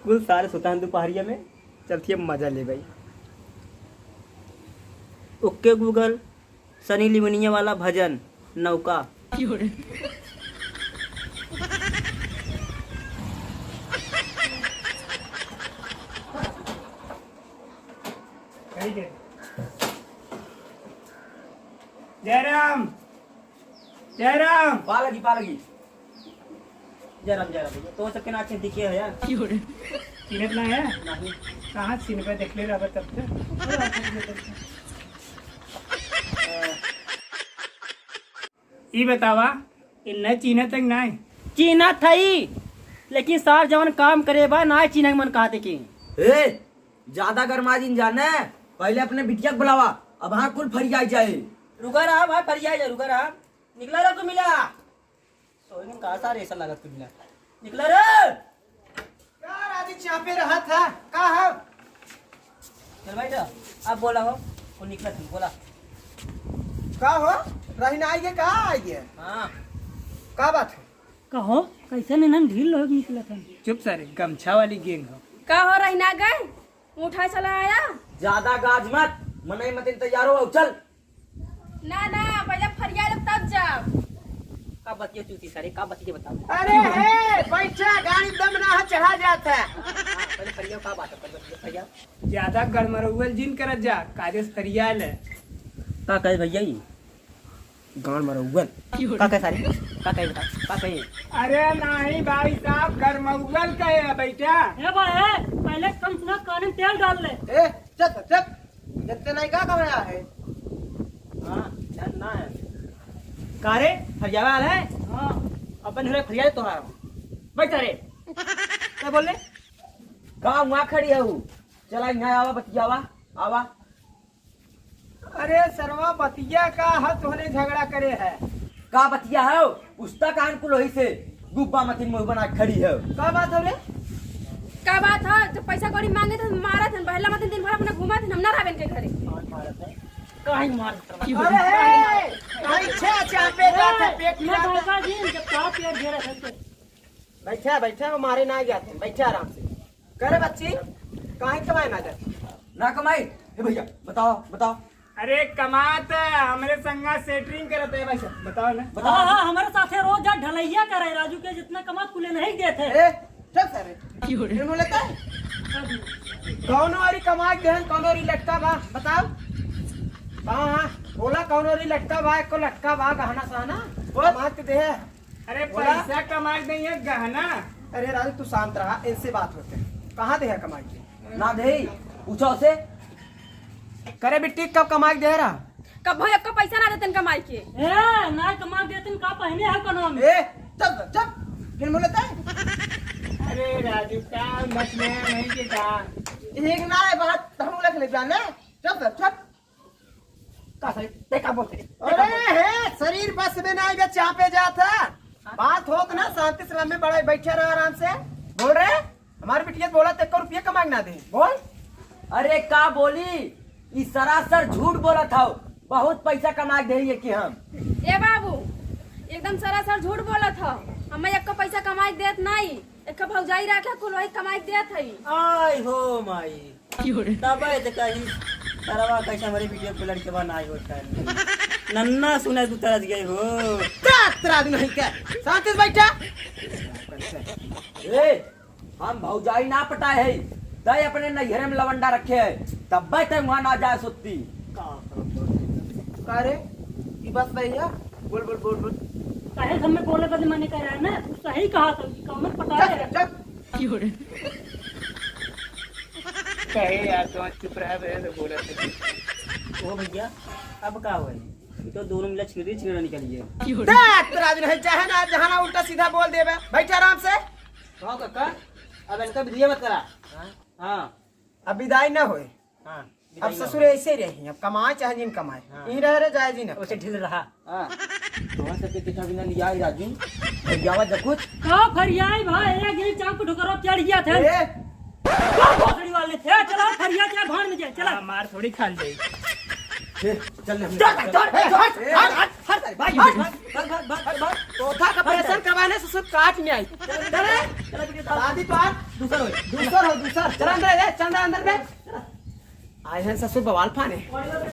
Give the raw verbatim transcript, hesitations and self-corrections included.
कुल सारे सुता हैं दोपहरिया में, चलती है मजा ले भाई। OK Google, सनी लियोनिया वाला भजन नौका। जयराम, जयराम। पालगी, पालगी। जयराम, जयराम भैया। तो सबके नाक से दिखे है यार। चिन्हत ना है? नहीं। कहाँ चिन्ह पे देख ले रहा तब से? ई बतावा, इन्हें चीन्हत है कि नाहीं? चीन्हत हई, लेकिन सार जवन काम करे बा, नाहीं चीन्हे के मन कहत है कि। ए, ज्यादा गरमा जिन जाने, पहले अपने बिटिया के बुलावा, अब हाँ कुल फरियाई जाए। रुका रहा भाई, फरियाई जाए, रुका रहा। निकला रे कुमिला। सोइन का सारे ऐसा लागत कुमिला। निकला रे। का राजी चापे रहा था? का हो? चल बैठ, अब बोला हो, वो निकला तुम, बोला। का हो? रही ना आइए, का आइए? हाँ। का बात है? का हो? कैसे निनन ढील लोग निकला था? चुप सारे, गमछा वाली गैंग हो। का हो, रही ना गए? उठा चला आया? ज्यादा गाज मत, मनई मतिन तैयार हो, चल। ना, ना, पहले फरिया लो तब जाओ। का बतिया चूती सारे, का बतिया बताओ? अरे हे, बैठा, गाड़ी दम ना है, चढ़ा जात है। हाँ, पहले फरिया का बात है, पहले बतिया फरिया। ज्यादा गड़मरौल जिन करत जा, कायदे से फरिया ले। का कहे भैया ई? गाड़ मरौल। का कहे सारे? का कहे बता? का कहे? अरे नहीं भाई साहब, गड़मरौल कहे है बैठा। ए भाई, ए, पहले कम सुना, कान में तेल डाल ले। ए, चुप, चुप। जब ते नहीं का कमरा है? हाँ, ध्यान ना है। का रे, फरियावा आल है? हाँ। अपन हुरे फरिया तोहार। बैठ रे। का बोल ले? का वहाँ खड़ी है वो? चला यहाँ आवा, बतियावा, आवा। अरे सरवा, बतिया का है, तोहरे झगड़ा करे है। का बतिया है? उस्ता कान कुल होई से गुब्बा मतिन मुंह बना के खड़ी है। का बात हो रे? का बात है? जब पैसा कौड़ी मांगे थे, मारा थे, बहला मतिन दिन भर अपना घुमा थे, हम ना रहबेन के घरे। काहे मार? अरे, काहे छे चापे जात है, पेट ना खराब है। धोखा जी, जब का पेट घेरा था तो। बैठा, बैठा, वो मारे ना गया थे, बैठा आराम से। करे बच्ची, काहे कमाए ना जाते? ना कमाई? ए भैया, बताओ, बताओ। अरे कमात, हमरे संगा सेटरिंग करत है भाई साहब, बताओ ना। बताओ। हाँ, हाँ, हमरे साथे रोज जा ढलैया करे, राजू के जितना कमात कुले नहीं देते। ए, चुप सारे। क्यों रे? क्यों बोलता है? कौनो वाली कमाई देहन, कौनो वाली लटका बा, बताओ। हाँ, हाँ, बोला कौनो वाली लटका बा, एको लटका बा, गहना सहना, बोल। कमात दे। अरे बोला? पैसा कमाई नहीं है, गहना। अरे राजू, तू शांत रहा, इनसे बात होते हैं। कहाँ दे है कमाई के? ना दे, पूछो से। करे बिट्टी, कब कमाई दे रहा? कब भाई, आपका पैसा ना देतन कमाई के? ए, ना कमाई देतन, का पहने है कनवा में? ए, चुप, चुप, फिर बोलता है। अरे राजू, का मत ले नहीं के का? ठीक ना है बात, हम रख ले जाने। चुप, चुप। का सही? ते का बोलते? ते का अरे बोलते? हे, शरीर बस में ना आइबे, चापे जात है। बात होत ना, शांति से लम्बे बड़े बैठे रह आराम से। बोल रहे, हमारे बिटिया बोला, ते को रुपया कमा के ना दे। बोल। अरे का बोली? ई सरासर झूठ बोलत हौ। बहुत पैसा कमा के देई है कि हम। ए बाबू, एकदम सरासर झूठ बोलत हौ। हमें एको पैसा कमाई देत नहीं। एक भौजाई रखे, कुल वही कमाई देत हई। आय हो माई। तबे तो कही, सरवा कैसे हमारे बिटिया के लड़के बा नाई होता है। नन्ना सुने तू तरस गए हो। का तरस नहीं के? शांति से बैठा। ए, हम भौजाई ना पटाए है, तय अपने नैहरे में लवंडा रखे है, तब्बे तय वहाँ ना जाए सुत्ती। का रे? ई बात सही है? बोल, बोल, बोल, बोल। काहे से हमें बोले बदे मने कर रहा है ना? तू सही कहा था कि कमर पटा चुप, ले। चुप। कहे यार, तो चुप रहा बे, तो बोला था। ओ भैया, अब का होए? ई तो दोनों मिला छिंगड़ी छिंगड़ा निकल गया। दे, तेरा दिन है, चाहे ना, जहाँ ना उल्टा सीधा बोल देबे। बैठ आराम से। हाँ काका, अब इनका विदाई मत करा। हाँ। हाँ। अब विदाई ना होए। हाँ, अब विदाई ना ससुर होए। ऐसे ही रही, अब कमाए चाहे जिन कमाए। हाँ। यहीं रह रहे, जाए जिन। उसे ढील रहा। हाँ। तोहन सबके देखा बिना लिया ही राजू। फरियावा जा कुछ। का फरियाई भाई, एक दिन चाप को ढुकरो चढ़ गया था। ए! का भोसड़ी वाले थे? चला फरिया, चला भाड़ में जाए, चला। हाँ, मार थोड़ी खा ले। ए, चल ले, चल, चल, चल, ए, चल, हट, ए, हट, हट, हट, हट, भाई, हट, हट, हट, हट, हट, हट। तोता का ऑपरेशन करवाने से सब काट में आई। चल, चल, चल, चल, शादी तो आज दूसर हो, दूसर हो, दूसर। चला अंदर, ए, चल अंदर में। आए हैं ससुर बवाल फाने।